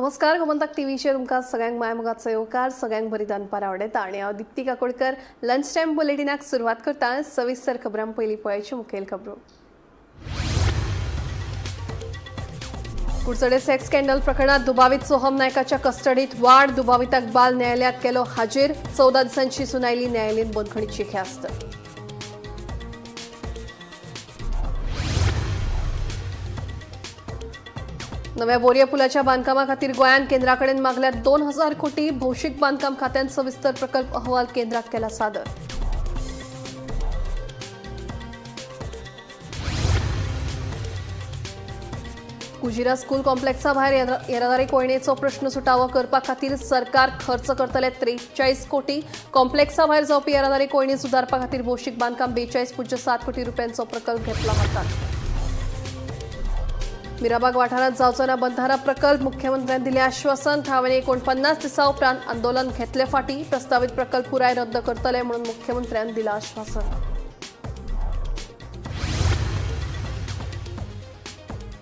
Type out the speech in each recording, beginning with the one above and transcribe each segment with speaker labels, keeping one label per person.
Speaker 1: नमस्कार, गोमंतक टीव्हीचेर तुमकां सगळ्यांक मायमोगाचो येवकार. सगळ्यांक बरी दनपार आवडटा आनी हांव दिप्ती काकोडकर लंच टायम बुलेटिनाक सुरवात करता. सविस्तर खबरां पयलीं पळयाच्यो मुखेल खबरो. कुडचडे सेक्स स्कॅन्डल प्रकरणात दुबावीत सोहम नायकाच्या कस्टडीत वाढ. दुबाविताक बाल न्यायालयात केलो हाजीर. 14 दिसांची सुनायली न्यायालयीन बंदखणीची ख्यास्त. नव्या बोरये पुलाच्या बांधकामा खातीर गोंयान केंद्राकडेन मागल्यात 2000 कोटी. भौशीक बांधकाम खात्यान सविस्तर प्रकल्प अहवाल केंद्राक केला सादर. कुजिरा स्कूल कॉम्प्लेक्सा भायर येरादारी कोंयडेचो प्रश्न सुटावो करपा खातीर सरकार खर्च करतले 43 कोटी. कॉम्प्लेक्सा भायर जावपी येरादारी कोंयडी सुदारपा खातीर भौशीक बांधकाम 42.7 कोटी रुपयांचो प्रकल्प घेतला हातात. मिराबाग वाठारात जावचो ना बंधारा प्रकल्प. मुख्यमंत्र्यांनी दिले आश्वासन. थळाव्यांनी 49 दिसां उपरांत आंदोलन घेतले फाटी. प्रस्तावित प्रकल्प पुराय रद्द करतले म्हणून मुख्यमंत्र्यांनी दिला आश्वासन.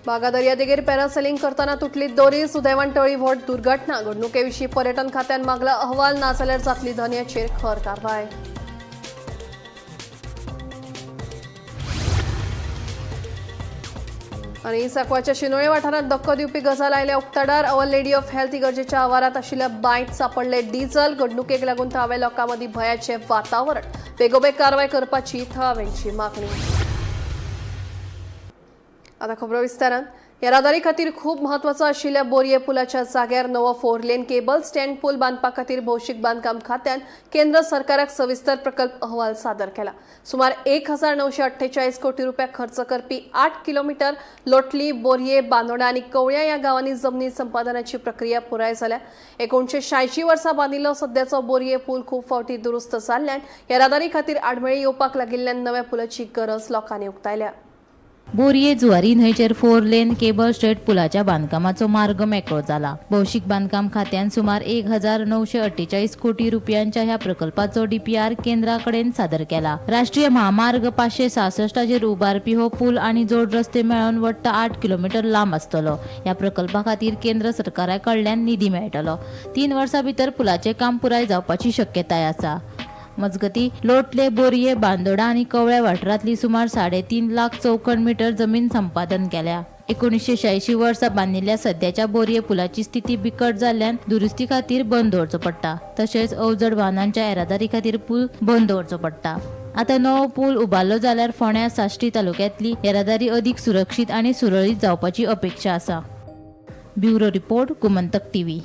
Speaker 1: बागा दर्यादेगेर पॅरासेलिंग करतना तुटली दोरी. सुदैवान टळी व्हड दुर्घटना. घडणुकेविशीं पर्यटन खात्यान मागला अहवाल. नाजाल्यार जातली धनयाचेर खर कारवाय. आनी सांकवाच्या शिनोळे वाठारांत धक्को दिवपी गजाल आयल्या उक्ताडार. अवर लेडी ऑफ हेल्थ इगर्जेच्या आवारात आशिल्ल्या बांयत सापडले डिझल. घडणुकेक लागून थळाव्या लोकां मदीं भंयाचें वातावरण. बेगोबेग कारवाय करपाची थळाव्यांची मागणी. आता खबरो विस्तारान. येरादारी खातीर खूब म्हत्वाचो आशिल्ल्या बोरये पुलाच्या जाग्यार नवो 4 लेन केबल स्टँड पूल बांदपा खातीर भौशीक बांदकाम खात्यान केंद्र सरकाराक सविस्तर प्रकल्प अहवाल सादर केला. सुमार 1948 कोटी रुपया खर्च करपी 8 किलोमीटर लोटली, बोरये, बांदोडा आनी कवळ्या ह्या गांवांनी जमनी संपादनाची प्रक्रिया पुराय जाल्या. 1986 वर्सा बांदिल्लो सद्याचो बोरये पूल खूब फावटी दुरुस्त जाल्ल्यान येरादारी खातीर आडमेळी येवपाक लागिल्ल्यान नव्या पुलाची गरज लोकांनी उक्तायल्या.
Speaker 2: बोरये जुवारी न्हंयचेर 4 लेन केबल स्ट्रेट पुलाच्या बांदकामाचो मार्ग मेकळो जाला. भौशीक बांदकाम खात्यान सुमार 1948 कोटी रुपयांच्या ह्या प्रकल्पाचो डीपीआर केंद्रा कडेन सादर केला. राष्ट्रीय म्हामार्ग 566 उबारपी हो पूल आनी जोड रस्ते मेळोवन वट्ट 8 किलोमीटर लांब आसतलो. ह्या प्रकल्पा खातीर केंद्र सरकारा कडल्यान निधी मेळटलो. 3 वर्सां भितर पुलाचें काम पुराय जावपाची शक्यताय आसा. मजगती लोटले, बोरये, बांदोडा आनी कवळ्या वाठारांतली सुमार 3.5 लाख चौखण मीटर जमीन संपादन केल्या. 1986 वर्सा बांदिल्ल्या सद्याच्या बोरये पुलाची स्थिती बिकट जाल्ल्यान दुरुस्ती खातीर बंद दवरचो पडटा. तशेंच अवजड वाहनांच्या येरादारी खातीर पूल बंद दवरचो पडटा. आतां नवो पूल उबारलो जाल्यार फोंड्या साश्टी तालुक्यांतली येरादारी अदीक सुरक्षीत आनी सुरळीत जावपाची अपेक्षा आसा. Bureau report, Gomantak TV.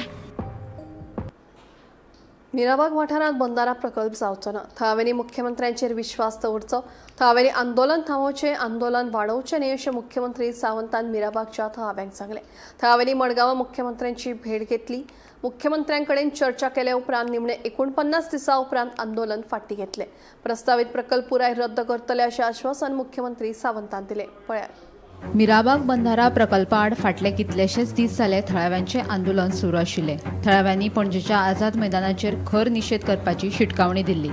Speaker 1: Mirabag वाठारांत बंधारा प्रकल्प जावचो ना. थळाव्यांनी मुख्यमंत्र्यांचेर विश्वास दवरचो. थळाव्यांनी आंदोलन थांबोवचें, आंदोलन वाडोवचें न्हय अशें मुख्यमंत्री सावंतान मिराबागच्या थळाव्यांक सांगलें. थळाव्यांनी मडगांवां मुख्यमंत्र्यांची भेट घेतली. मुख्यमंत्र्यांकडेन चर्चा केल्या उपरांत निमणे 49 दिसां उपरांत आंदोलन फाटीं घेतलें. प्रस्तावीत प्रकल्प पुराय रद्द करतले अशें आश्वासन मुख्यमंत्री सावंतान दिलें. पळयात.
Speaker 3: मिराबाग बंधारा प्रकल्पा आड फाटले कितलेशेच दीस जाले थळाव्यांचें आंदोलन सुरू आशिल्लें. थळाव्यांनी पणजेच्या आझाद मैदानाचेर खर निशेध करपाची शिटकावणी दिल्ली.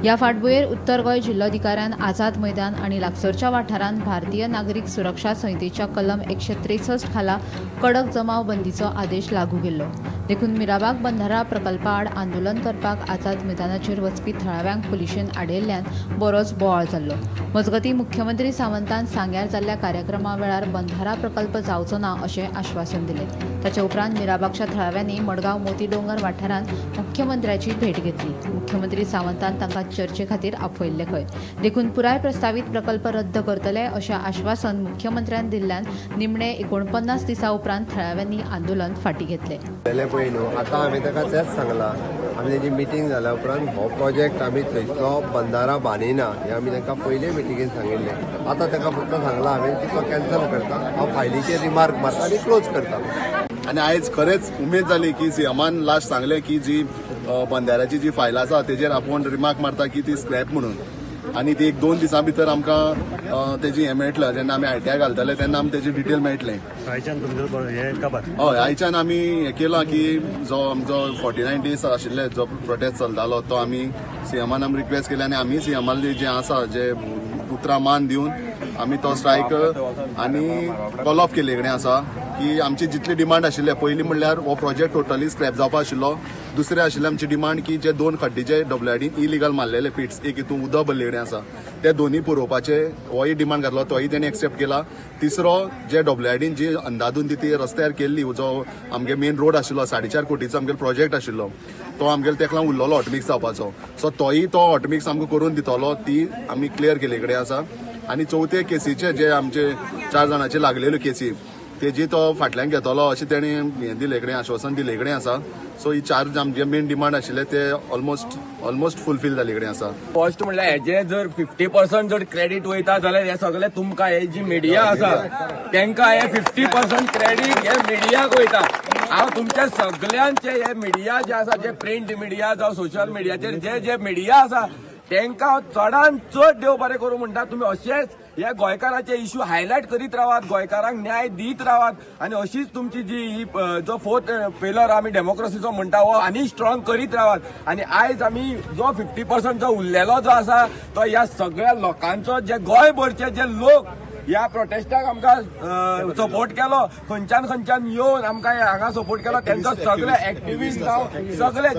Speaker 3: ह्या फाटभुंयेर उत्तर गोंय जिल्लोधिकाऱ्यान आझाद मैदान आनी लागसरच्या वाठारांत भारतीय नागरीक सुरक्षा संहितेच्या कलम 163 खाला कडक जमाव बंदीचो आदेश लागू केल्लो. देखून मिराबाग बंधारा प्रकल्पा आड आंदोलन करपाक आझाद मैदानाचेर वचपी थळाव्यांक पुलिशेन आडयल्ल्यान बरोच बोवाळ जाल्लो. मजगतीं मुख्यमंत्री सावंतान सांग्यार जाल्ल्या कार्यक्रमा वेळार बंधारा प्रकल्प जावचो ना अशें आश्वासन दिलें. ताचे उपरांत मिराबागच्या थळाव्यांनी मडगांव मोती डोंगर वाठारांत मुख्यमंत्र्याची भेट घेतली. मुख्यमंत्री सावंतान तांकां चर्चे खातीर आपयल्ले खंय. देखून पुराय प्रस्तावीत प्रकल्प रद्द करतले अशें आश्वासन मुख्यमंत्र्यान दिल्ल्यान निमणे 49 दिसां उपरांत थळाव्यांनी आंदोलन फाटीं घेतलें.
Speaker 4: पळय न्हू, आतां हांवें ताका तेंच सांगलां. आमी तेजी मिटींग जाल्या उपरांत हो प्रोजेक्ट आमी थंयसलो बंधारा बांदिना हें आमी तांकां पयले मिटिंगेन सांगिल्लें. आतां ताका फक्त सांगलां हांवें की तो कॅन्सल करता, हांव फायलीचेर रिमार्क मारता आनी क्लोज करता.
Speaker 5: आनी आयज खरेंच उमेद जाली की सीएमान लास्ट सांगलें की जी बंधाऱ्याची जी फायल आसा तेजेर आपूण रिमार्क मारता की ती स्क्रॅप म्हणून, आनी ती 1-2 दिसां भितर आमकां तेजी हें मेळटलें. जेन्ना आमी आयटीआय घालतले तेन्ना आमकां तेजी डिटेल मेळटलें. हय, आयच्यान आमी हें केलां की जो आमचो 49 डेज आशिल्ले जो प्रोटेस्ट चलतालो तो आमी सीएमान आमी रिक्वेस्ट केली आनी आमी सीएमान जें आसा जे उतरां मान दिवन आमी तो स्ट्रायक आनी कॉल ऑफ केल्ले कडेन आसा. की आमची जितली डिमांड आशिल्ले, पयली म्हणल्यार हो प्रोजेक्ट टोटली स्क्रॅप जावपा आशिल्लो. दुसरें आशिल्लें आमची डिमांड की जे 2 खड्डे जे डब्ल्यूआयडीन इलिगल मारलेले पिट्स, एक हितून उदक भरले कडेन आसा, ते दोनूय पुरोवपाचे होय डिमांड घातलो, तोय तेणी एक्सेप्ट केला. तिसरो, जे डब्ल्यूआयडीन जी अंदाधून ती रस्त्यार केल्ली, जो आमगे मेन रोड आशिल्लो 4.5 कोटीचो आमगेलो प्रोजेक्ट आशिल्लो, तो आमगेलो तेका लागून उरलेलो हॉटमिक्स जावपाचो. सो तोय तो हॉटमिक्स आमकां करून दितलो, ती आमी क्लियर केल्ले कडेन आसा. आनी चवथे केसीचे जे आमचे 4 जाणांचे लागलेल्यो केसी, तेजी तो फाटल्यान घेतलो अशें तेणी हें दिले कडेन, आश्वासन दिले कडेन आसा. सो ही 4 आमचे मेन डिमांड आशिल्ले ते ऑलमोस्ट फुलफील जाल्ले कडेन आसा.
Speaker 6: फर्स्ट म्हणल्यार हेजे जर 50% जर क्रेडीट वयता जाल्यार हे सगळे तुमकां हे जी मिडिया आसा तेंकां हे 50% क्रेडीट हे मिडियाक वयता. हांव तुमच्या सगळ्यांचे हे मिडिया जे आसा, जे प्रिंट मिडिया जावं सोशल मिडियाचेर जे जे मिडिया आसा तेंकां चडान चड देव बरें करूं म्हणटा. तुमी अशेंच ह्या गोंयकाराचे इश्यू हायलायट करीत रावात, गोंयकारांक न्याय दीत रावात आनी अशीच तुमची जी ही जो फोर्थ पिलर आमी डेमोक्रेसीचो म्हणटा हो आनी स्ट्रॉंग करीत रावात. आनी आयज आमी जो 50% जो उरलेलो जो आसा तो ह्या सगळ्या लोकांचो, जे गोंयभरचे जे लोक ह्या प्रोटेस्टाक आमकां सपोर्ट केलो, खंयच्यान खंयच्यान येवन आमकां हांगा सपोर्ट केलो, तेंचो सगळे एक्टिविस्ट जावं, सगळे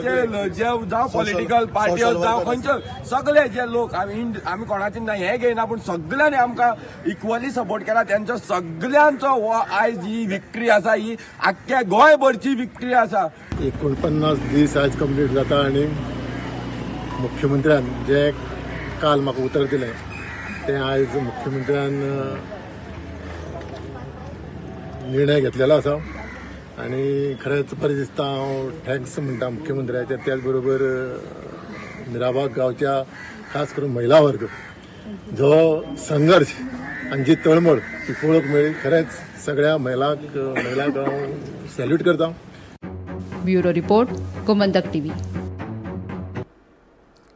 Speaker 6: जे जावं पॉलिटिकल पार्टी जावं, खंयचे सगळे जे लोक, आमी कोणाचे ना हें घेयना, पूण सगळ्यांनी आमकां इक्वली सपोर्ट केला. तेंचो सगळ्यांचो हो आयज ही विक्ट्री आसा, ही आख्ख्या गोंयभरची विक्ट्री आसा.
Speaker 7: 49 दीस आयज कंप्लीट जाता आनी मुख्यमंत्र्यान जे काल म्हाका उतर दिलें तें आयज मुख्यमंत्र्यान निर्णय घेतलेलो आसा आनी खरेंच बरें दिसता. हांव thanks म्हणटा मुख्यमंत्र्याचे, त्याच बरोबर मिराबाग गांवच्या खास करून महिला वर्ग जो संघर्श आनी जी तळमळ ती पळोवंक मेळ्ळी, खरेंच सगळ्या महिलांक हांव सॅल्यूट करता.
Speaker 3: Bureau report, Gomantak TV.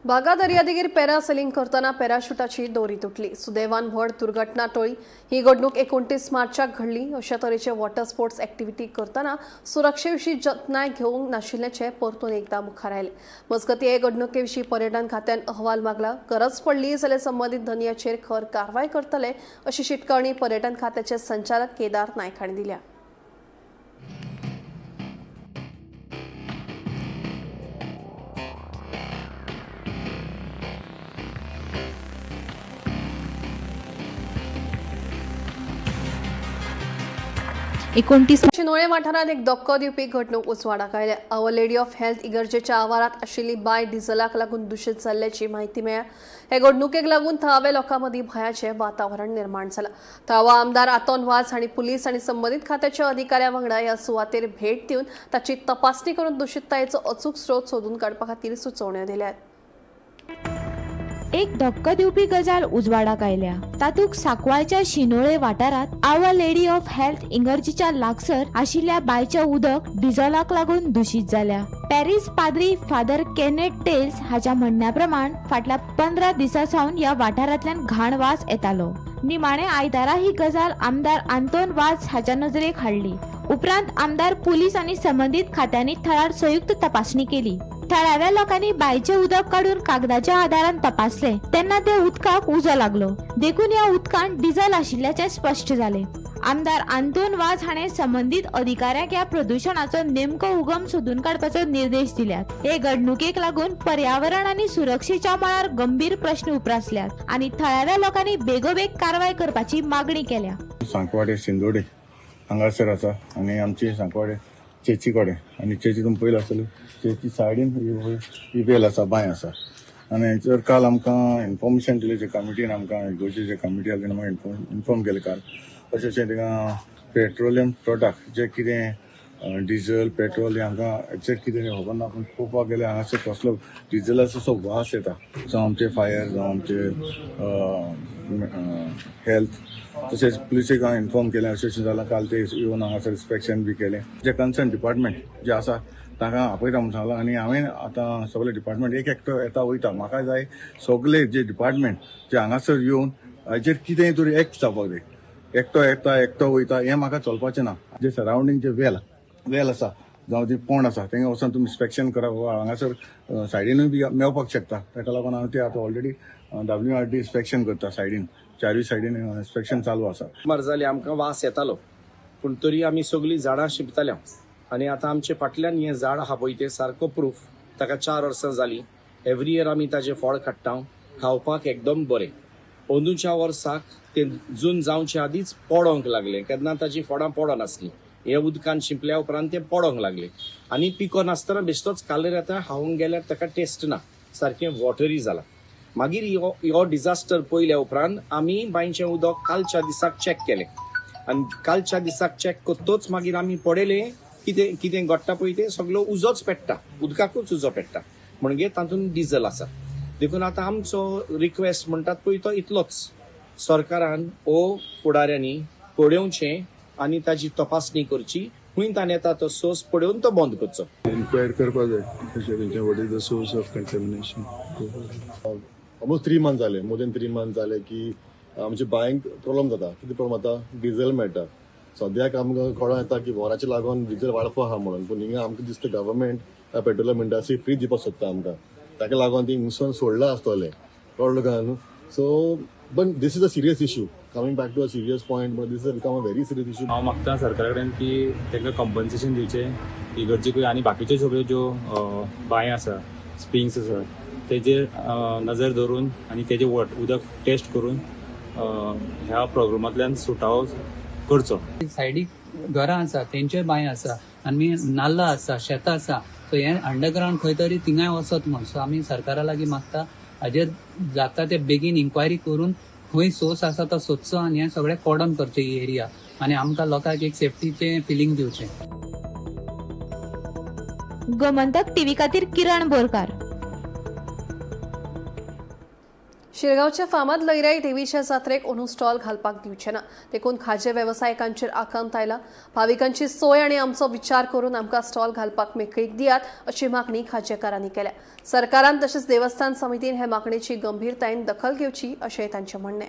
Speaker 1: Baga दर्यादेगेर पॅरासेलिंग करतना पॅराशुटाची दोरी तुटली. सुदैवान व्हड दुर्घटना टळ्ळी. ही घडणूक 29 मार्चाक घडली. अशा तरेचे वॉटर स्पोर्ट्स एक्टिव्हिटी करतना सुरक्षे विशीं जतनाय घेवंक नाशिल्ल्याचें परतून एकदां मुखार आयलें. मजगतीं हे घडणुके विशीं पर्यटन खात्यान अहवाल मागला. गरज पडली जाल्यार संबंदीत धनयाचेर खर कारवाय करतले अशी शिटकावणी पर्यटन खात्याचे संचालक केदार नायक हांणी दिल्या. शिनोळे वाठारांत एक धक्को दिवपी घडणूक उजवाडाक आयल्या. Our lady of health इगर्जेच्या आवारात आशिल्ली बांय डिझलाक लागून दुशीत जाल्ल्याची म्हायती मेळ्ळ्या. हे घडणुकेक लागून थळाव्या लोकां मदीं भंयाचें वातावरण निर्माण जालां. थळावो आमदार आतोन वाज हांणी पुलीस आनी संबंदीत खात्याच्या अधिकाऱ्यां वांगडा ह्या सुवातेर भेट दिवन ताची तपासणी करून दुशीततायेचो अचूक स्रोत सोदून काडपा खातीर सुचोवण्यो दिल्यात.
Speaker 2: एक धक्को दिवपी गजाल उजवाडाक आयल्या. तातूंत सांकवाळच्या शिनोळे वाठारांत our lady of health इगर्जीच्या लागसर आशिल्ल्या बांयचें उदक डिझलाक लागून दुशीत जाल्या. पॅरीस पाद्री फादर केनेट टेल्स हाच्या म्हणण्या प्रमाण फाटल्या 15 दिसां सावन ह्या वाठारांतल्यान घाण वास येतालो. निमाणे आयतारा ही गजाल आमदार आंतोन वाज हाच्या नजरेक हाडली. उपरांत आमदार, पुलीस आनी संबंदीत खात्यांनी थळार संयुक्त तपासणी केली. थळाव्या लोकांनी बांयचें उदक काडून कागदाच्या आदारान तपासले तेन्ना ते उदकाक उजो लागलो. देखून ह्या उदकांत डिझल आशिल्ल्याचें स्पश्ट जालें. आमदार आंतोन वाज हाणें संबंदीत अधिकाऱ्यांक ह्या प्रदुशणाचो नेमको उगम सोदून काडपाचो निर्देश दिल्यात. हे घडणुकेक लागून पर्यावरण आनी सुरक्षेच्या मळार गंभीर प्रश्न उप्रासल्यात आनी थळाव्या लोकांनी बेगोबेग कारवाय करपाची मागणी केल्या.
Speaker 8: सांकवाडे सिंदोडे हांगासर आसा आनी आमची सांकवाडे चेची कडेन आनी चेची तुमी पयली आसतली, चेची सायडीन ही वेल आसा, बांय आसा. आनी हेचेर काल आमकां इन्फॉर्मेशन दिलें, जे कमिटीन आमकां इगोर्जेचे जे कमिटी आसली आमकां इन्फॉर्म केलें काल. अशें अशें थिंगा पेट्रोलियम प्रोडक्ट जे कितें डिझल पेट्रोल हें आमकां एक्झॅक्ट कितें खबर ना, पूण पळोवपाक गेल्यार हांगासर कसलो डिझलाचो असो वास येता. जावं आमचे फायर, जावं आमचे हेल्थ, तशेंच पुलिसेक हांवें इन्फॉर्म केलें. अशें अशें जालां, काल ते येवन हांगासर इन्स्पेक्शन बी केलें. जे कन्सर्न डिपार्टमेंट जे आसा तांकां आपयता म्हूण सांगलां. आनी हांवें आतां सगळे डिपार्टमेंट एक एकटो येता वयता, म्हाका जाय सगळे जे डिपार्टमेंट जे हांगासर येवन हाचेर कितेंय तरी एक्ट जावपाक जाय. एकटो येता एकटो वयता हें म्हाका चलपाचें ना. जे सरावंडींग जे वेल आसा जावं जी पोंड आसा तेंगा वचून तुमी इन्स्पेक्शन करा, हांगासर सायडीनूय बी मेळपाक शकता. ताका लागून हांव ते आतां ऑलरेडी WRD inspection करता, सायडीन चारूय सायडीन इन्स्पेक्शन चालू आसा.
Speaker 9: सुमार जाली आमकां वास येतालो. पूण तरी आमी सगळीं झाडां शिंपताले आनी आतां आमचे फाटल्यान हें झाड आहा पळय तें सारको प्रूफ. ताका 4 वर्सां जालीं. एवरी इयर आमी ताजें फळ काडटा, खावपाक एकदम बरें. अंदूच्या वर्साक तें जून जावचे आदींच पडोंक लागलें. केन्ना ताजीं फळां पडनासलीं, हे उदकान शिंपल्या उपरांत तें पडोंक लागलें आनी पिको नासतना बेश्टोच कालर येता. खावंक गेल्यार ताका टेस्ट ना, सारकें वॉटरी जालां. मागीर हो डिजास्टर पळयल्या उपरांत आमी बांयचें उदक कालच्या दिसाक चॅक केलें आनी कालच्या दिसाक चॅक करतोच मागीर आमी पळयलें कितें कितें घडटा पळय तें सगळो उजोच पेट्टा, उदकाकूच उजो पेट्टा, म्हणजे तातूंत डिजल आसा. देखून आतां आमचो रिक्वेस्ट म्हणटात पळय तो इतलोच, सरकारान ओ फुडाऱ्यांनी पळोवचें आनी ताजी तपासणी करची, खंय ताणें येता तो सोर्स पळोवन तो बंद करचो.
Speaker 10: इन्क्वायर करपाक जाय कशें तेंचें what is the source of contamination.
Speaker 7: Almost 3 months जाले, मोर देन 3 months जाले की आमच्या बांयक प्रॉब्लम जाता. कितें प्रॉब्लम जाता? डिझल मेळटा. सद्याक आमकां कळोन येता की वॉराचे लागून डिझल वाडपा आहा म्हणून, पूण हिंगा आमकां दिसता गव्हर्मेंट पेट्रोल म्हणटा फ्री दिवपाक सोदता आमकां, ताका लागून ती हिंगसून सोडलां आसतलें, कळ्ळें तुका न्हू. सो पण this is a serious issue, coming back to a serious point, but this is become a very serious issue.
Speaker 11: हांव मागता सरकारा कडेन की तांकां कंपन्सेशन दिवचें इगर्जेकूय आनी बाकीच्यो सगळ्यो ज्यो बांयो आसा, स्प्रिंग्स आसा, तेजेर नजर दवरून आनी तेजें उदक टेस्ट करून ह्या प्रोग्रामांतल्यान सुटावो करचो.
Speaker 12: सायडीक घरां आसा, तेंचे बांय आसा आनी नाल्ला आसा, शेतां आसा, सो हें अंडरग्रावंड खंय तरी थिंगाय वचत म्हूण. सो आमी सरकारा लागीं मागता हाजेर जाता ते बेगीन इन्क्वायरी करून खंय सोर्स आसा तो सोदचो आनी हें सगळें कॉर्डन करचें ही एरिया आनी आमकां लोकांक एक सेफ्टीचें फिलींग दिवचें.
Speaker 2: गोमंतक टीव्ही खातीर किरण बोरकार.
Speaker 1: शिरगांवच्या फामाद लयराई देवीच्या जात्रेक अंदू स्टॉल घालपाक दिवचे ना, देखून खाजे वेवसायिकांचेर आकांत आयला. भाविकांची सोय आनी आमचो विचार करून आमकां स्टॉल घालपाक मेकळीक दियात अशी मागणी खाजेकारांनी केल्या. सरकारान तशेंच देवस्थान समितीन हे मागणेची गंभीरतायेन दखल घेवची अशें तांचें म्हणणें.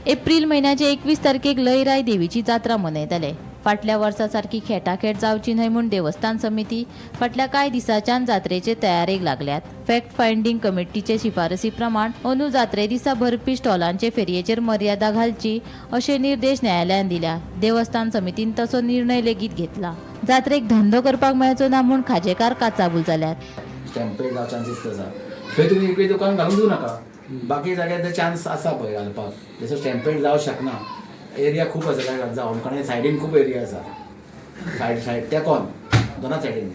Speaker 2: एप्रील म्हयन्याचे 21 तारखेक लयराई देवीची जात्रा मनयतले. फाटल्या वर्सा सारकी खेटाखेट जावची न्हय म्हूण देवस्थान समिती फाटल्या कांय दिसांच्यान जात्रेचे तयारेक लागल्यात. फॅक्ट फायंडींग कमिटीचे शिफारसी प्रमाण अंदू जात्रे दिसा भरपी स्टॉलांचे फेरयेचेर मर्यादा घालची अशे निर्देश न्यायालयान दिल्या. देवस्थान समितीन तसो निर्णय लेगीत घेतला. जात्रेक धंदो करपाक मेळचो ना म्हूण खाजेकार काचाबूल जाल्यात.
Speaker 13: स्टॅम्पेड जावं चान्सीस आसा, थंय तुमी एकूय दुकान घालून दिवं नाका. बाकी जाग्यार चान्स आसा पळय घालपाक, जसो स्टॅम्पेड जावं शकना. एरिया खूब आसा जावं, कारण सायडीन खूब एरिया आसा, सायड सायड तेकोन दोना सायडीन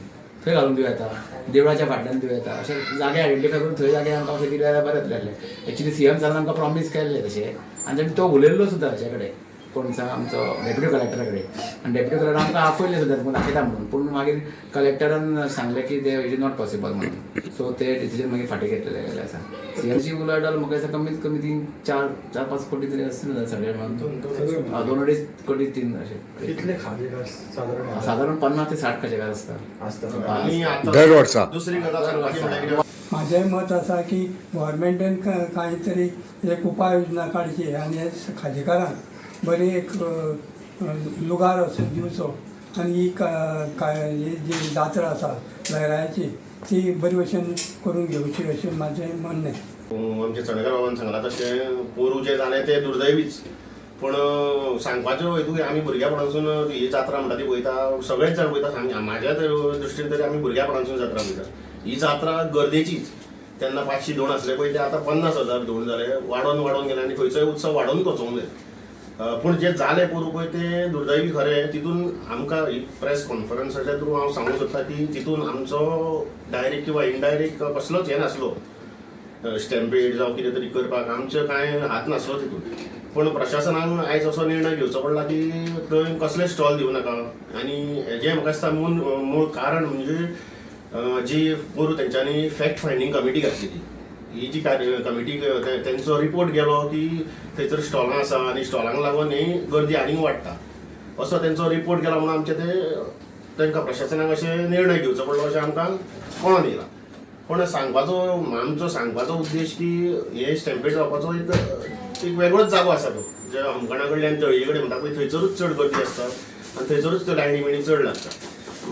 Speaker 13: थंय घालून दिवं येता, देवळाच्या फाटल्यान दिवं येता. अशे जागे आयडेंटिफाय करून थंय जागे आमकां अशें दिले जाल्यार बरें जातलें. एक्चुली सीएम सरान आमकां प्रॉमीस केल्लें तशें आनी ताणें तो उलयल्लो सुद्दां हाचे कडेन, कोण सांग आमचो डेप्युटी कलेक्टरा कडेन, आनी डेप्युटी कलेक्टर आमकां आपयलें सुद्दां तुमकां दाखयता म्हणून, पूण मागीर कलेक्टरान सांगलें की ते it is not possible म्हणून. सो ते डिसिजन मागीर फाटीं घेतलेले गेले आसा. सीएमसी उलट म्हाका दिसता कमीत कमी 3 4 4 5 कोटी तरी आसतले सगळे मेळून, 2 2.5 कोटी 3 अशे.
Speaker 10: कितले खाजेकार सादारण?
Speaker 13: सादारण 50 ते 60 खाजेकार आसता
Speaker 4: दर वर्सा.
Speaker 5: दुसरी गजाल
Speaker 14: म्हाजें मत आसा की गव्हर्मेंटान कांय तरी एक उपाय योजना काडची आनी खाजेकारांक बरी एक लुगार असो दिवचो आनी ही ही जी जात्रा आसा लयरायाची ती बरी भशेन करून घेवची अशें म्हाजें म्हणणें.
Speaker 15: आमच्या चणकार बाबान सांगलां तशें पोरूं जें जालें तें दुर्दैवीच, पूण सांगपाच्यो हेतू आमी भुरग्यापणासून ही जात्रा म्हणटा ती पळयता, सगळेच जाण पळयता. म्हाज्या दृश्टीन तरी आमी भुरग्यापणासून जात्रा पळयता. ही जात्रा गर्देचीच, तेन्ना 500 धोण आसले पळय ते आतां 50,000 धोण जाले, वाडोवन वाडोवन गेले आनी खंयचोय उत्सव वाडोवन वचोंक जाय. पूण जें जालें पोरूं पळय तें दुर्दैवी खरें. तितून आमकां प्रेस कॉन्फरन्साच्या थ्रू हांव सांगूंक सोदता की तितून आमचो डायरेक्ट किंवा इनडायरेक्ट कसलोच हें नासलो, स्टॅम्पेड जावं कितें तरी करपाक आमचो कांय हात नासलो तितून. पूण प्रशासनान आयज असो निर्णय घेवचो पडला की थंय कसले स्टॉल दिवं नाका. आनी हेजें म्हाका दिसता मूळ कारण म्हणजे जी पोरूं तेंच्यांनी फॅक्ट फायंडींग कमिटी घातली ती ही जी कमिटी तेंचो रिपोर्ट गेलो की थंयसर स्टॉलां आसा आनी स्टॉलांक लागून ही गर्दी आनीक वाडटा असो तेंचो रिपोर्ट गेला म्हणून आमचे ते तांकां प्रशासनाक अशें निर्णय घेवचो पडलो अशें आमकां कळोन येयलां. पूण सांगपाचो आमचो सांगपाचो उद्देश की हे स्टॅम्पेड जावपाचो एक वेगळोच जागो आसा तो, जे होमखणा कडल्यान तळये कडेन म्हणटा पळय थंयसरूच चड गर्दी आसता आनी थंयसरूच त्यो लायनी बिणी चड लागता.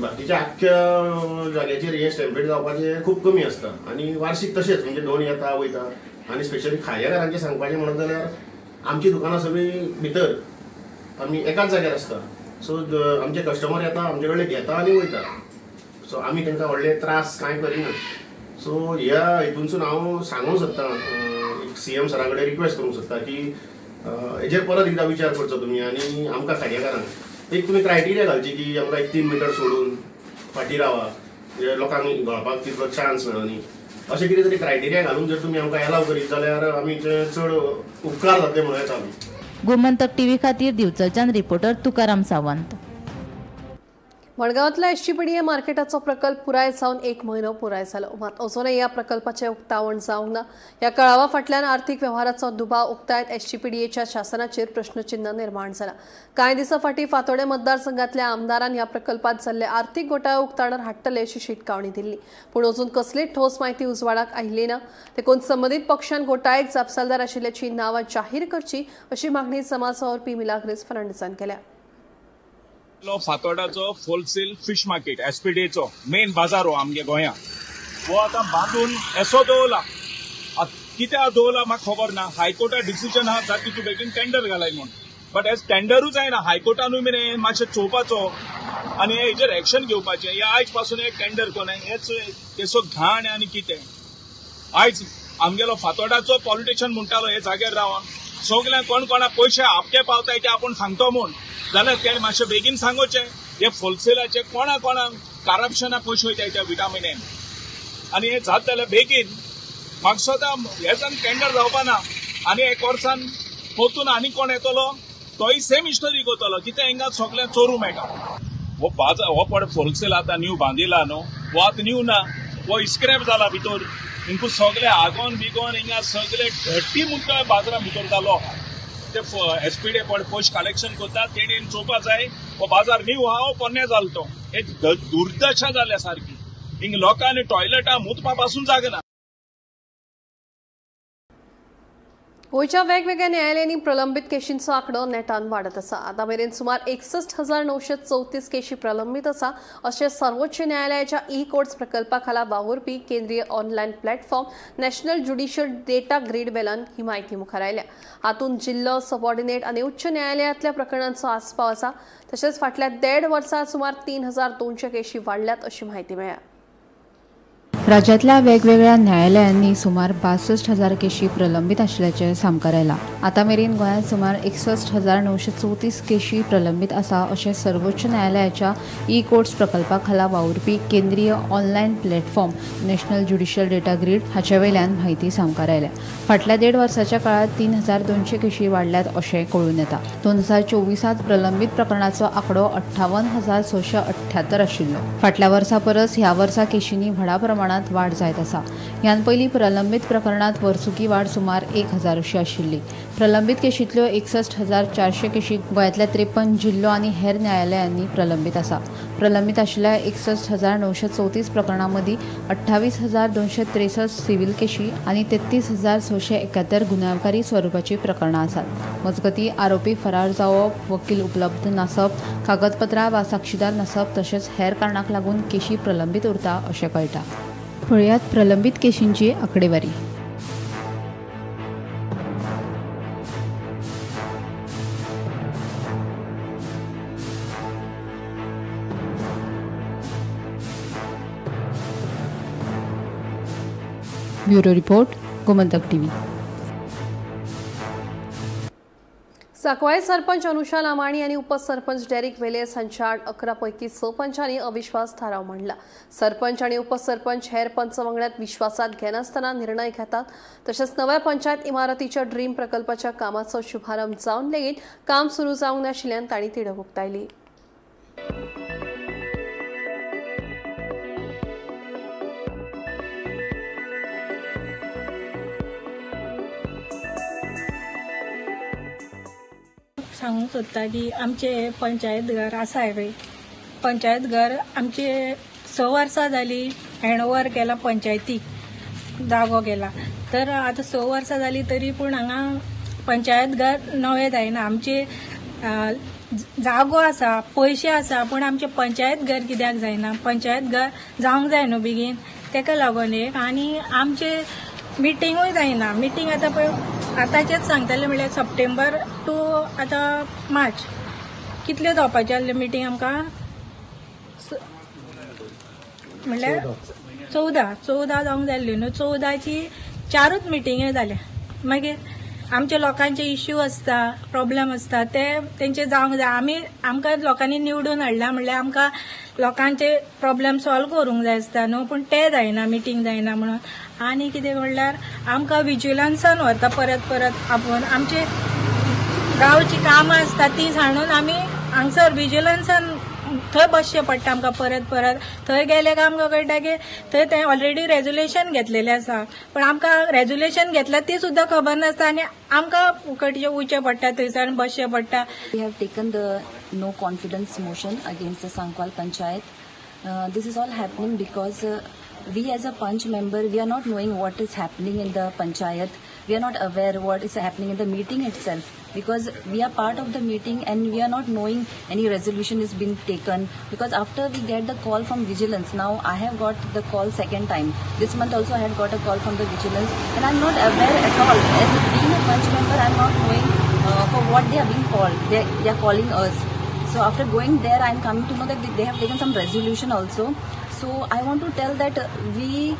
Speaker 15: बाकीच्या आख्ख्या जाग्याचेर हे स्टॅम्पेड जावपाचें खूब कमी आसता आनी वार्षीक तशेंच म्हणजे दोन येता वयता. आनी स्पेशली खाजेकारांचें सांगपाचें म्हणत जाल्यार आमची दुकानां सगळीं भितर आमी एकाच जाग्यार आसता. सो आमचे कस्टमर येता, आमचे कडले घेता आनी वयता. सो आमी तांकां व्हडले त्रास कांय करिना. सो ह्या हितूनसून हांव सांगूंक सोदतां, एक सीएम सरा कडेन रिक्वेस्ट करूंक सोदता की हेजेर परत एकदां विचार करचो तुमी आनी आमकां खाडयेकारांक एक तुमी क्रायटेरिया घालची की आमकां एक 3 मिटर सोडून फाटीं रावा, म्हणजे लोकांक गळपाक तितलो चान्स मेळना. अशें कितें तरी क्रायटेरिया घालून जर तुमी आमकां एलाव करीत जाल्यार आमी चड उपकार जातले म्हणूं येता आमी.
Speaker 2: गोमंतक टीव्ही खातीर दिवचलच्यान रिपोर्टर तुकाराम सावंत.
Speaker 1: मडगांवांतल्या एसजीपीडीए मार्केटाचो प्रकल्प पुराय जावन 1 म्हयनो पुराय जालो, मात अजूनय ह्या प्रकल्पाचें उक्तावण जावंक ना. ह्या कळावा फाटल्यान आर्थीक वेव्हाराचो दुबाव उक्तायत एसजीपीडीएच्या शासनाचेर प्रश्नचिन्ह निर्माण जाला. कांय दिसां फाटीं फातोडें मतदारसंघातल्या आमदारान ह्या प्रकल्पांत जाल्ले आर्थीक घोटाळे उक्ताणार हाडटले अशी शिटकावणी दिल्ली, पूण अजून कसलीच ठोस म्हायती उजवाडाक आयिल्ली ना. देखून संबंदीत पक्षान घोटाळेक जापसालदार आशिल्ल्याची नांवां जाहीर करची अशी मागणी समाज वावुरपी मिलाग्रीस फर्नांडीसान केल्या.
Speaker 16: फातोर्डाचो होलसेल फिश मार्केट एसपीडीएचो मेन बाजार हो आमगे गोंया, हो आतां बांदून एसो दवरला. कित्याक दवरला म्हाका खबर ना. हायकोर्टा डिसिजन आहा जाता तूं बेगीन टेंडर घालाय म्हूण, बट एज टेंडरूच जायना. हायकोर्टानूय बीन मातशें चोवपाचो आनी हेजेर एक्शन घेवपाचें. हे आयज पासून एक टेंडर कोण हेच केसो घाण आनी कितें. आयज आमगेलो फातोर्डाचो पॉलिटिशन म्हणटालो हे जाग्यार रावन सगळ्यांक कोण कोणा पयशे आपटे पावताय ते आपूण सांगतो म्हूण, जाल्यार तेणें मातशें बेगीन सांगोचें. हे होलसेलाचे कोणा कोणाक करप्शना पयशे वयताय त्या विटामिनेन आनी हे जाता जाल्यार बेगीन म्हाका सुद्दां हेच्यान टेंडर जावपाना आनी एक वर्सान परतून आनी कोण येतलो तोय सेम हिस्टोरी करतलो. कितें हिंगा सगळें चोरूं मेळटा. हो बाजार हो पळय होलसेल आतां न्यू बांदिला न्हू, हो आतां न्यू ना, हो स्क्रॅप जाला भितर. हिंकू सगळे आगोन बिगोन हिंगा सगळे घट्टी म्हणटा बाजारा भितर जालो. ते एसपीडे पळय पयशे कलेक्शन करता तेणेन चोवपा जाय हो बाजार न्यू आहा हो पोन्ने जालो तो. हे दुर्दशा जाल्या सारकी. हिंग लोकांनी टॉयलेटां मुतपा पासून जागना.
Speaker 1: गोंयच्या वेगवेगळ्या न्यायालयांनी प्रलंबीत केशींचो आंकडो नेटान वाडत आसा. आतां मेरेन सुमार 61,934 केशी प्रलंबीत आसा अशें सर्वोच्च न्यायालयाच्या ई कोर्ट्स प्रकल्पा खाला वावुरपी केंद्रीय online platform national judicial data grid वेल्यान ही म्हायती मुखार आयल्या. हातूंत जिल्लो, सबऑर्डिनेट आनी उच्च न्यायालयांतल्या प्रकरणांचो आस्पाव आसा. तशेंच फाटल्या 1.5 वर्सां सुमार 3,200 केशी वाडल्यात अशी म्हायती मेळ्ळ्या.
Speaker 3: राज्यातल्या वेगवेगळ्या न्यायालयांनी सुमार 62,000 केशी प्रलंबीत आशिल्ल्याचें सामकार आयलां. आतां मेरेन गोंयांत सुमार 61,934 केशी प्रलंबीत आसा अशें सर्वोच्च न्यायालयाच्या ई कोर्ट्स प्रकल्पा खाला वावुरपी केंद्रीय online platform national judicial data grid हाचे वयल्यान म्हायती सामकार आयल्या. फाटल्या 1.5 वर्साच्या काळांत 3,200 केशी वाडल्यात अशें कळून येता. 2024 प्रलंबीत प्रकरणाचो आंकडो 58,678 आशिल्लो. फाटल्या वर्सा परस ह्या वर्सा केशींनी व्हडा प्रमाणांत वाड जायत आसा. ह्यान पयलीं प्रलंबीत प्रकरणांत वर्सुकी वाड सुमार 1,000 अशी आशिल्ली. प्रलंबीत केशींतल्यो 61,400 केशी गोंयांतल्या 53 जिल्लो आनी हेर न्यायालयांनी प्रलंबीत आसा. प्रलंबीत आशिल्ल्या 61,934 प्रकरणां मदीं 28,263 सिव्हील केशी आनी 33,671 गुन्यांवकारी स्वरुपाचीं प्रकरणां आसात. मजगतीं आरोपी फरार जावप, वकील उपलब्ध नासप, कागदपत्रां वा साक्षीदार नासप तशेंच हेर कारणांक लागून केशी प्रलंबीत उरता अशें कळटा. पळयात प्रलंबीत केशींची आंकडेवारी. Bureau report, Gomantak TV.
Speaker 1: Sancoale sarpanch Anusha Lamani आनी उपसरपंच डेरिक वेलेस हांच्या आड 11 पैकी 6 पंचांनी अविश्वास थाराव मांडला. सरपंच आनी उपसरपंच हेर पंच वांगड्यांत विश्वासात घेनासतना निर्णय घेतात. तशेंच नव्या पंचायत इमारतीच्या ड्रीम प्रकल्पाच्या कामाचो शुभारंभ जावन लेगीत काम सुरू जावंक नाशिल्ल्यान तांणी तिडक उक्तायली.
Speaker 17: सांगूंक सोदता की आमचें पंचायत घर आसा पळय, पंचायत घर आमचे 6 वर्सां जालीं हँडओवर केला पंचायतीक, जागो केला. तर आतां 6 वर्सां जालीं तरी पूण हांगा पंचायत घर नवें जायना. आमचे जागो आसा, पयशे आसा, पूण आमचें पंचायत घर कित्याक जायना? पंचायत घर जावंक जाय न्हू बेगीन, तेका लागून एक. आनी आमचे मिटींगूय जायना. मिटींग आतां पळय आतांचेच सांगतले म्हणल्यार सप्टेंबर टू आतां मार्च, कितल्यो जावपाच्यो आसल्यो मिटींग आमकां? म्हणल्यार 14 जावंक जाय आसल्यो न्हू, 14ची 4च मिटिंगे जाल्या. मागीर आमच्या लोकांचे इश्यू आसता, प्रॉब्लेम आसता, ते तेंचे जावंक जाय. आमी आमकां लोकांनी निवडून हाडला म्हणल्यार आमकां लोकांचे प्रॉब्लेम सॉल्व करूंक जाय आसता न्हू, पूण ते जायना, मिटींग जायना म्हणून. आनी कितें म्हणल्यार आमकां विजिलन्सान व्हरता परत परत आपोवन. आमचे गांवची कामां आसता ती सांडून आमी हांगसर विजिलन्सान थंय बसचें पडटा आमकां परत परत. थंय गेले काय आमकां कळटा की थंय ते ऑलरेडी रेजोल्युशन घेतलेलें आसा, पण आमकां रेजोल्युशन घेतलां ती सुद्दां खबर नासता आनी आमकां फुकटचें वयचें पडटा, थंयसर बसचें पडटा.
Speaker 18: We have taken the no confidence motion against the Sankwal Panchayat. This is all happening because we as a Panch member, we are not knowing what is happening in the Panchayat. We are not aware what is happening in the meeting itself, because we are part of the meeting and we are not knowing any resolution is being taken. Because after we get the call from vigilance, now I have got the call second time. This month also I had got a call from the vigilance and I am not aware at all. As being a Panch member, I am not knowing for what they are being called. They are calling us. So after going there, I am coming to know that they have taken some resolution also. So I want to tell that we,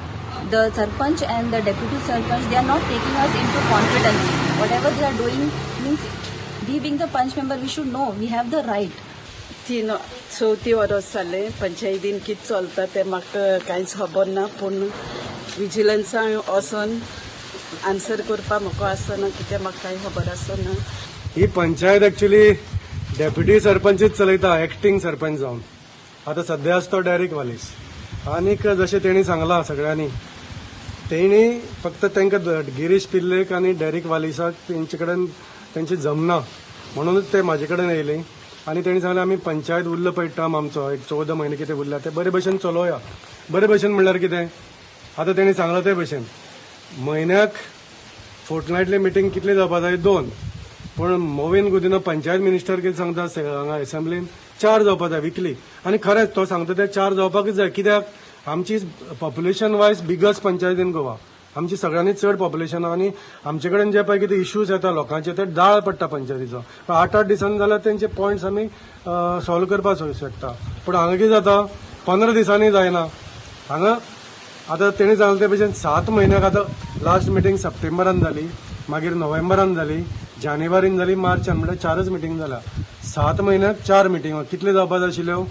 Speaker 18: the Sarpanch and the Deputy Sarpanch, they are not taking us into confidence. Whatever they are doing means, we being the Panch member, we should know, we have the right.
Speaker 19: 3-4 वरस जालें पंचायतीन कितें चलता तें म्हाका कांयच खबर ना, पूण विजिलन्सान वचोन आन्सर करपाक म्हाका आसना, कित्याक म्हाका कांय खबर आसना.
Speaker 20: ही पंचायत एक्चुअली डेप्युटी सरपंचच चलयता, एक्टींग सरपंच जावन. आतां सद्या आसा तो डेरीक वालीस. आनीक जशें तेणी सांगलां सगळ्यांनी, तेणी फक्त तांकां गिरीश पिल्लेक आनी डेरीक वालिसाक तेंचे कडेन तेंची जमना म्हणूनच ते म्हाजे कडेन येयले आनी तेणी सांगलें आमी पंचायत उरलो पळय टर्म आमचो एक 14 म्हयने कितें उरला ते बरे भशेन चलोवया. बरे भशेन म्हणल्यार कितें, आतां तेणी सांगलां ते भशेन म्हयन्याक फोर्टनायटली मिटींग कितली जावपा जाय, 2. पूण मोविन गुदिन्हो पंचायत मिनिस्टर कितें सांगता हांगा एसेंब्लीन, 4 जावपा जाय विकली. आनी खरेंच तो सांगता ते 4 जावपाकच जाय, कित्याक आमची population wise biggest panchayat in Goa, आमची सगळ्यांनी चड पॉप्युलेशन आहा आनी आमचे कडेन जे पळय कितें इश्यूज येता लोकांचे ते दाळ पडटा पंचायतीचो. पण 8-8 दिसांनी जाल्यार तेंचे पॉयंट्स आमी सॉल्व करपाक शकता. पूण हांगा कितें जाता, 15 दिसांनी जायना. हांगा आतां तेणी सांगलें ते भशेन 7 म्हयन्याक, आतां लास्ट मिटींग सप्टेंबरान जाली, मागीर नोव्हेंबरान जाली, जानेवारीन जाली, मार्चान, म्हणल्यार 4च मिटींग जाल्या. 7 म्हयन्याक 4 मिटींग कितले जावपा जाय आशिल्ल्यो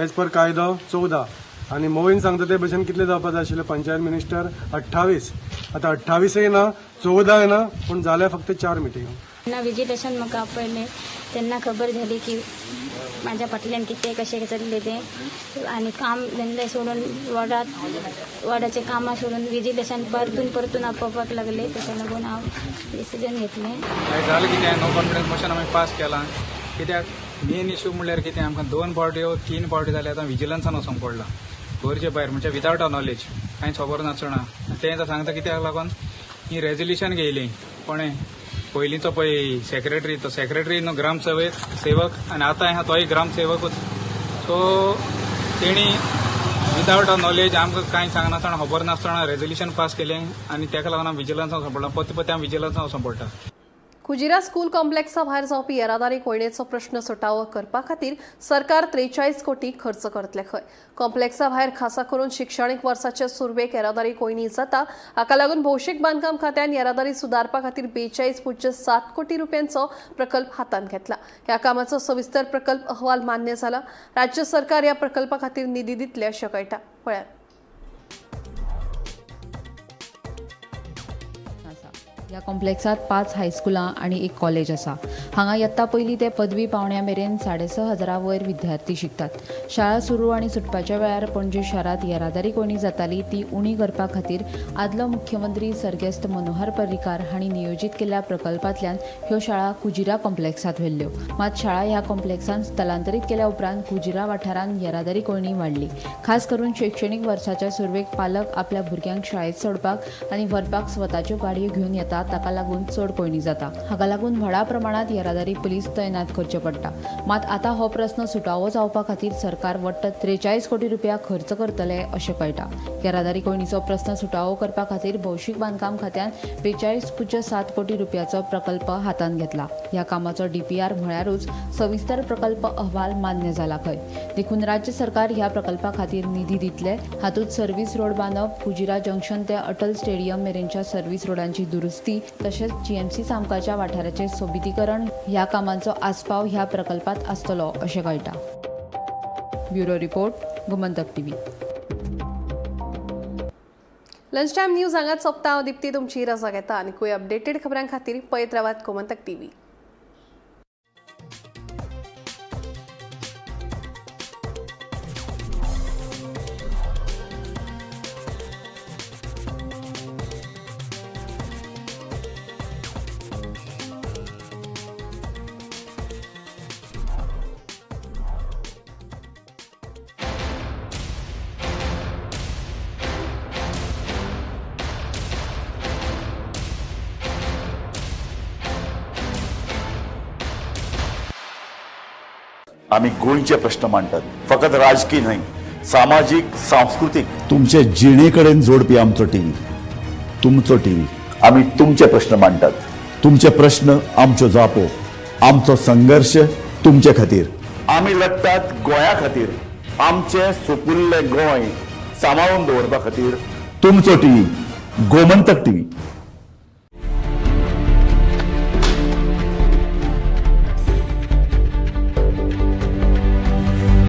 Speaker 20: एज पर कायदो 14. आनी मोविन सांगता ते भशेन कितले जावपा जाय आशिल्ले पंचायत मिनिस्टर 28. आतां 28 ना, 14 ना, पूण जाल्या फक्त 4 मिटींग.
Speaker 21: तेन्ना विजिलेशन म्हाका आपयलें तेन्ना खबर जाली की म्हाज्या फाटल्यान कितें कशें चल्लें तें, आनी काम धंदे सोडून वॉर्डाचें कामां सोडून विजिलेशन परतून परतून आपोवपाक लागले. ताका लागून हांव डिसिजन घेतलें.
Speaker 22: जालें कितें, नो कॉन्फिडन्स मोशन आमी पास केलां. कित्याक मेन इश्यू म्हणल्यार कितें, आमकां 2 फावट्यो 3 फावटी जाले आतां विजिलन्सान वचोंक पडलां गरजे भायर, म्हणजे विदावट अ नॉलेज, कांयच खबर नासतना. तें आतां सांगता कित्याक लागून ही रेजोल्युशन घेयली कोणें पयलींचो पळय सेक्रेटरी, तो सेक्रेटरी न्हू ग्रामसेवक, आनी आतां आहा तोय ग्रामसेवकूच. सो तेणी विदावट अ नॉलेज आमकां कांय सांगनासतना खबर नासतना रेजोल्युशन पास केलें आनी ताका लागून आमी विजिलन्सान वचोंक पडला, परते परते आमी विजिलन्सान वचोंक पडटा.
Speaker 1: कुजिरा स्कूल कॉम्प्लेक्सा भायर जावपी येरादारी कोंयडेचो प्रश्न सुटावो करपा खातीर सरकार 43 कोटी खर्च करतले खंय. कॉम्प्लेक्सा भायर खासा करून शिक्षणीक वर्साचे सुरवेक येरादारी कोंयडी जाता. हाका लागून भौशीक बांदकाम खात्यान येरादारी सुदारपा खातीर 42.7 कोटी रुपयांचो प्रकल्प हातांत घेतला. ह्या कामाचो सविस्तर प्रकल्प अहवाल मान्य जाला. राज्य सरकार ह्या प्रकल्पा खातीर निधी दितले अशें कळटा. पळयात.
Speaker 3: ह्या कॉम्प्लेक्सात 5 हायस्कुलां आनी 1 कॉलेज आसा. हांगा यत्ता पयली ते पदवी पावण्या मेरेन 6,500 वयर विद्यार्थी शिकतात. शाळा सुरू आनी सुटपाच्या वेळार पणजे शारांत येरादारी कोंयडी जाताली ती उणी करपा खातीर आदलो मुख्यमंत्री सर्गेस्त मनोहर पर्रीकार हांणी नियोजीत केल्ल्या प्रकल्पांतल्यान ह्यो शाळा कुजिरा कॉम्प्लेक्सांत व्हेल्ल्यो. मात शाळा ह्या कॉम्प्लेक्सांत स्थलांतरीत केल्या उपरांत कुजिरा वाठारांत येरादारी कोंयडी वाडली. खास करून शिक्षणीक वर्साच्या सुरवेक पालक आपल्या भुरग्यांक शाळेंत सोडपाक आनी व्हरपाक स्वताच्यो गाडयो घेवन येतात. आसता ताका लागून चड कोयणी जाता. हाका लागून व्हडा प्रमाणात येरादारी पुलीस तैनात करचे पडटा. मात आतां हो प्रस्न सुटावो जावपा खातीर सरकार वट्ट 43 कोटी रुपया खर्च करतले अशें कळटा. येरादारी कोयणीचो प्रस्न सुटावो करपा खातीर भौशीक बांदकाम खात्यान 42.7 कोटी रुपयाचो प्रकल्प हातांत घेतला. ह्या कामाचो डीपीआर म्हळ्यारूच सविस्तर प्रकल्प अहवाल मान्य जाला खंय. देखून राज्य सरकार ह्या प्रकल्पा खातीर निधी दितले. हातूंत सर्व्हिस रोड बांदप, कुजिरा जंक्शन ते अटल स्टेडियम मेरेनच्या सर्व्हिस रोडांची दुरुस्ती तशेंच जीएमसी सामकारच्या वाठाराचें सोबितीकरण ह्या कामांचो आस्पाव ह्या प्रकल्पात आसतलो अशें कळटा. Bureau report, Gomantak TV.
Speaker 1: Lunch time news हांगाच सोंपता. हांव दिप्ती तुमची रजा घेता. आनीकूय अपडेटेड खबरां खातीर पळयत रावात गोमंतक टीव्ही.
Speaker 6: आमी गोंयचे प्रश्न मांडटात, फकत राजकी न्हय, सामाजीक, सांस्कृतीक, तुमचे जिणे कडेन जोडपी आमचो टीव्ही, तुमचो टीव्ही. आमी तुमचे प्रश्न मांडटात, तुमचे प्रश्न आमच्यो जापो, आमचो संघर्श तुमचे खातीर. आमी लडटात गोंया खातीर, आमचें सुपुल्लें गोंय सांबाळून दवरपा खातीर. तुमचो टीव्ही, गोमंतक टीव्ही.